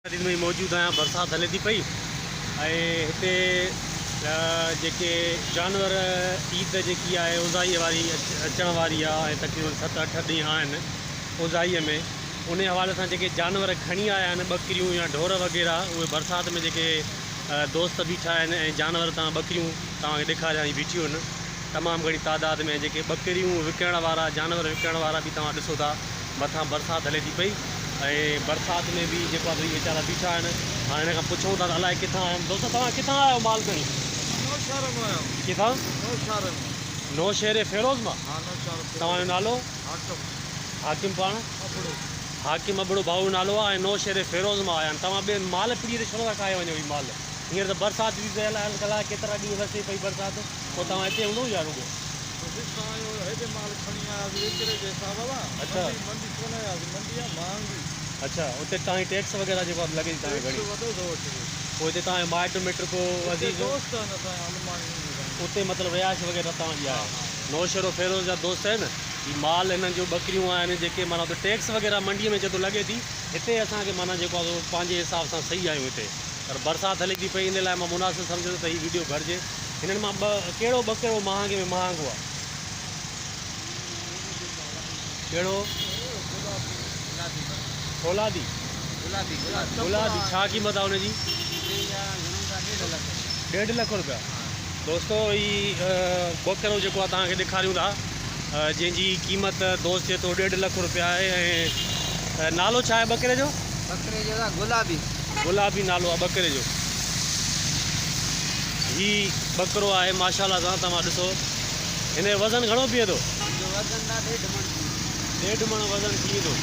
ندي ۾ موجود آهيان برسات هلي ٿي پئي ۽ هتي جيڪي جانور عيد جيڪي آهي اوزائي واري اچڻ واري آهي ۽ تقريبن 7 8 ڏينهن آهن اوزائي ۾ ان حوالي سان جيڪي جانور کڻي آيا آهن ٻڪريون يا ڍور وغيره اهي برسات ۾ جيڪي دوست بيٺا آهن ۽ جانور تان ٻڪريون توهان کي ڏيکاريان هي بيٺيون آهن تمام گهڻي تعداد ۾ جيڪي ٻڪريون وڪڻڻ وارا جانور وڪڻڻ وارا به توهان ڏسو ٿا مٿان برسات هلي ٿي پئي ۽ برسات ۾ به جيڪو آهي سو هي ويچارا بيٺا آهن. هاڻي هن کان پڇون ٿا ته الائي ڪٿان آيا آهن. دوستو توهان ڪٿان آيا آهيو مال کڻي؟ نوشهري مان آيا آهيون. ڪٿان؟ نوشهري مان. نوشهري فيروز مان؟ ها نوشهرو فيروز. توهان جو نالو؟ حاڪم. حاڪم پاڻ؟ ابڙو. حاڪم ابڙو ڀائو جو نالو آهي ۽ نوشهري فيروز مان آيا آهن. توهان ٻئي مال پڙيء تي ڇو نٿا ڪاهي وڃو هي مال؟ هينئر ته برسات به پيل آهي الائي ڪيترا ڏينهن وسي پئي برسات پوء توهان هتي هوندو يا رڳو؟ اڇا اڇا اتي توهان جي ٽيڪس وغيره جيڪو آهي لڳي ٿي توهان کي گهڻي پوء هتي توهان جو مائٽ مٽ ڪو عزيز اتي مطلب رهائش وغيره توهان جي آهي نوشهرو فيروز جا دوست آهن هي مال هنن جو ٻڪريون آهن جيڪي معنيٰ اتي ٽيڪس وغيره منڊي ۾ چئي ٿو لڳي ٿي هتي اسان کي معنيٰ جيڪو آهي سو پنهنجي حساب سان صحيح آهيون هتي پر برسات هلي ٿي پئي ان لاء مان مناسب سمجهيو ته هي ويڊيو گهرجي هنن مان ٻه ڪهڙو ٻڪرو مهانگي ۾ مهانگو آهي؟ ڪهڙو؟ فولادي. گلابي ڇا قيمت آهي ان جي؟ ڏيڍ لک روپيا. دوستو هي ٻڪرو جيڪو آهي توهان کي ڏيکاريون ٿا جنهن جي قيمت دوست چئي ٿو ڏيڍ لک روپيا آهي ۽ نالو ڇا آهي ٻڪري جو؟ ٻڪري جو گلابي. گلابي نالو آهي ٻڪري جو. هي ٻڪرو آهي ماشاءالله سان توهان ڏسو هن جو وزن گهڻو بيهي ٿو؟ هن جو وزن دا ڏيڍ مڻ ٿي ويندو. ڏيڍ مڻ وزن ٿي ويندو.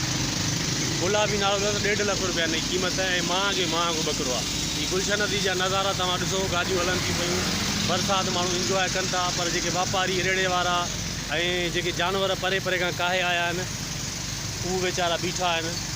گلابي نالو اٿس ڏيڍ لک روپيا هن جي قيمت ۽ مهانگي مهانگو ٻڪرو آهي. هي گلشن ندي جا نظارا توهان ڏسو گاڏيون هلن ٿيون پيون برسات ماڻهو انجواء ڪن ٿا پر جيڪي واپاري ريڙهي وارا ۽ جيڪي جانور پري پري کان ڪاهي آيا آهن اهي ويچارا بيٺا آهن.